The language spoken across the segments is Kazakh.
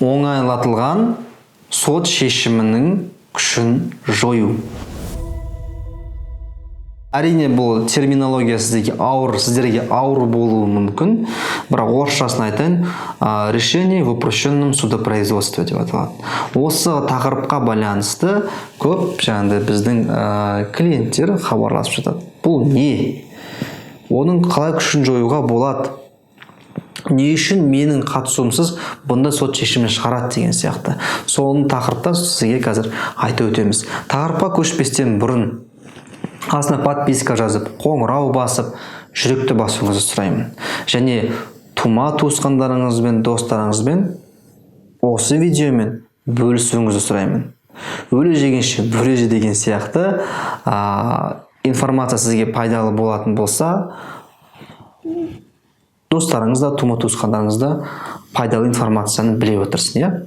Оңайлатылған сот шешімінің күшін жою. Әрине, бұл терминология сіздерге ауыр болуы мүмкін, бірақ орысшасын айтайын: решение в упрощенном судопроизводстве деп аталады. Осы тақырыпқа байланысты көп жаңағыдай біздің клиенттер хабарласып жатады: бұл не, оның қалай күшін жоюға болады, не үшін менің қатысуымсыз бұнда сот шешімін шығарады деген сияқты. Соны тақырыпта сізге қазір айтып өтеміз. Тақырыпқа көшпестен бұрын астына подписка жазып, қоңырау басып, жүректі басуыңызды сұраймын және тума туысқандарыңызбен, достарыңызбен осы видеомен бөлісуіңізді сұраймын. Өле жегенше бөле же деген сияқты, информация сізге пайдалы болатын болса, достарыңыз да, тума туысқандарыңыз да пайдалы информацияны біле отырсын, иә.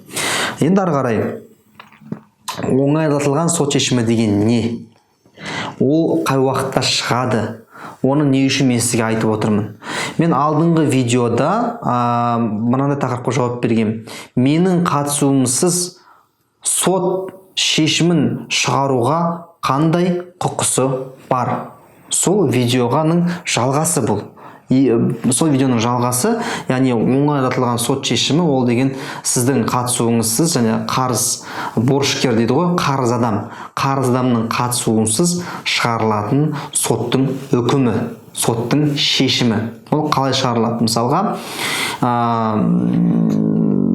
Енді ары қарай, оңайлатылған сот шешімі деген не, ол қай уақытта шығады, оны не үшін мен сізге айтып отырмын? Мен алдыңғы видеода мынандай тақырыпқа жауап бергем: менің қатысуымсыз сот шешімін шығаруға қандай құқысы бар? Сол видеоғаның жалғасы бұл. И, сол видеоның жалғасы, яғни оңайлатылған сот шешімі ол деген сіздің қатысуыңызсыз және қарыз борышкер дейді ғой, қарыз адам, қарыз адамның қатысуынсыз шығарылатын соттың үкімі, соттың шешімі. Ол қалай шығарылады? Мысалға,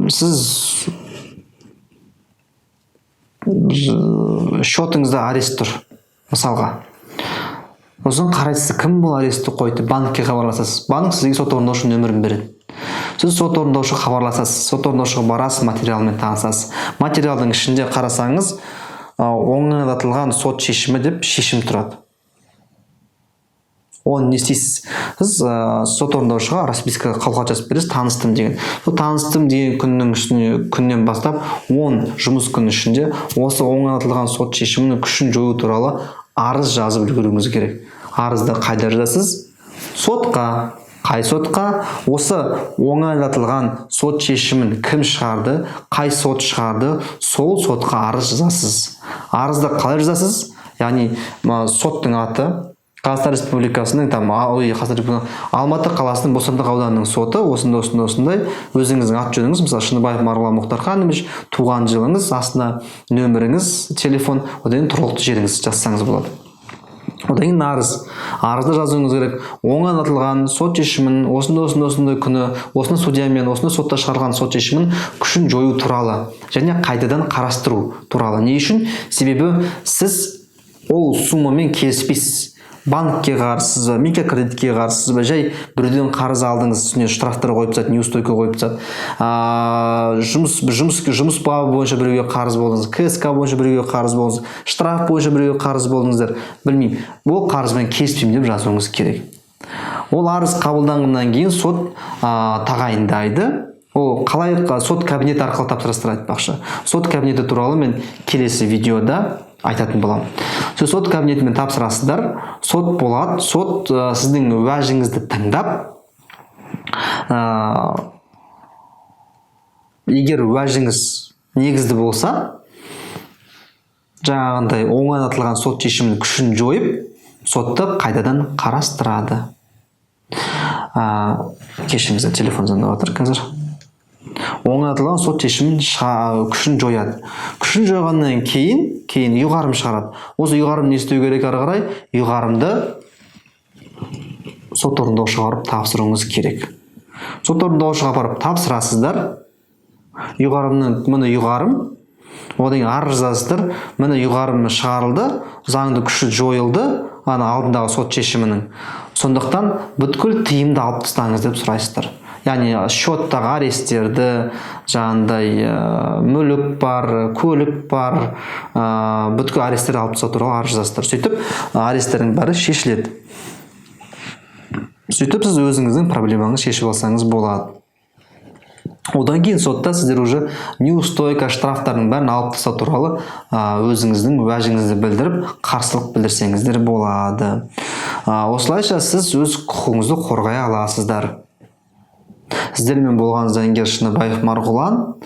сіз счетыңызда арест тұр, мысалға. Сосын қарайсыз, кім бұл арестті қойды? Банкке хабарласасыз, банк сізге сот орындаушы нөмірін береді. Сіз сот орындаушыға хабарласасыз, сот орындаушыға барасыз, материалмен танысасыз. Материалдың ішінде қарасаңыз, оңайлатылған сот шешімі деп шешім тұрады. Оны не істейсіз? Сіз сот орындаушыға распискаға қолхат жазып бересіз, таныстым деген. Сол таныстым деген күннің үстіне, күннен бастап 10 жұмыс күні ішінде осы оңайлатылған сот шешімінің күшін жою туралы арыз жазып үлгеруіңіз керек. Арызды қайда жазасыз? Сотқа. Қай сотқа? Осы оңайлатылған сот шешімін кім шығарды, қай сот шығарды, сол сотқа арыз жазасыз. Арызды қалай жазасыз? Яғни соттың аты Қазақстан Республикасының там ой, Қазақстан Алматы қаласының Бостандық ауданының соты, осындай, осындай, осындай, өзіңіздің аты жөніңіз, мысалы, Шыныбаев Марғұлан Мұхтарханович, туған жылыңыз, астына нөміріңіз телефон, одан кейін тұрғылықты жеріңіз жазсаңыз болады. Одан кейін арызды жазуыңыз керек: оңайлатылған сот шешімін осындай, осындай, осындай күні, осындай судьямен, осындай сотта шығарылған сот шешімін күшін жою туралы және қайтадан қарастыру туралы. Не үшін? Себебі сіз ол суммамен келіспейсіз. Банкке қарызсыз ба, микрокредитке қарызсыз ба, жай біреуден қарыз алдыңыз, үстіне штрафтар қойып тастады, неустойка қойып тастады, жұмыс бабы бойынша біреуге қарыз болдыңыз, КСК бойынша біреуге қарыз болдыңыз, штраф бойынша біреуге қарыз болдыңыздар, білмеймін, ол қарызбен келіспеймін деп жазуыңыз керек. Ол арыз қабылданғаннан кейін сот тағайындайды. Ол қалай? Сот кабинеті арқылы тапсырасыздар. Айтпақшы, сот кабинеті туралы мен келесі видеода айтатын боламын. Сол сот кабинетімен тапсырасыздар, сот болады. Сот сіздің уәжіңізді тыңдап, егер уәжіңіз негізді болса, жаңағындай оңайлатылған сот шешімінің күшін жойып, сотты қайтадан қарастырады. Кешіріңіздер, телефон звондап жатыр қазір. Оңайлатылған сот шешімін күшін жояды. Күшін жойғаннан кейін ұйғарым шығарады. Осы ұйғарым не істеу керек ары қарай? Ұйғарымды сот орындаушыға барып тапсыруыңыз керек. Сот орындаушыға апарып тапсырасыздар ұйғарымның. Міне, ұйғарым. Одан кейін арыз жазасыздар: міне, ұйғарым шығарылды, заңды күші жойылды ана алдындағы сот шешімінің, сондықтан бүткіл тыйымды алып тастаңыз деп сұрайсыздар. Яғни счеттағы аресттерді, жаңағындай мүлік бар, көлік бар, бүткіл аресттерді алып тастау туралы арыз жазасыздар. Сөйтіп аресттердің бәрі шешіледі. Сөйтіп сіз өзіңіздің проблемаңызды шешіп алсаңыз болады. Одан кейін сотта сіздер уже неустойка, штрафтардың бәрін алып тастау туралы өзіңіздің уәжіңізді білдіріп, қарсылық білдірсеңіздер болады. Осылайша сіз өз құқығыңызды қорғай аласыздар. Сіздермен болған заңгер Шыныбаев Марғұлан.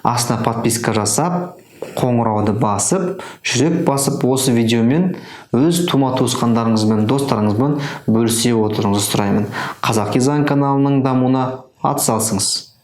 Астына подписка жасап, қоңырауды басып, жүрек басып, осы видеомен өз тума туысқандарыңызбен, достарыңызбен бөлісе отыруыңызды сұраймын. Қазақи заң каналының дамуына атсалысыңыз.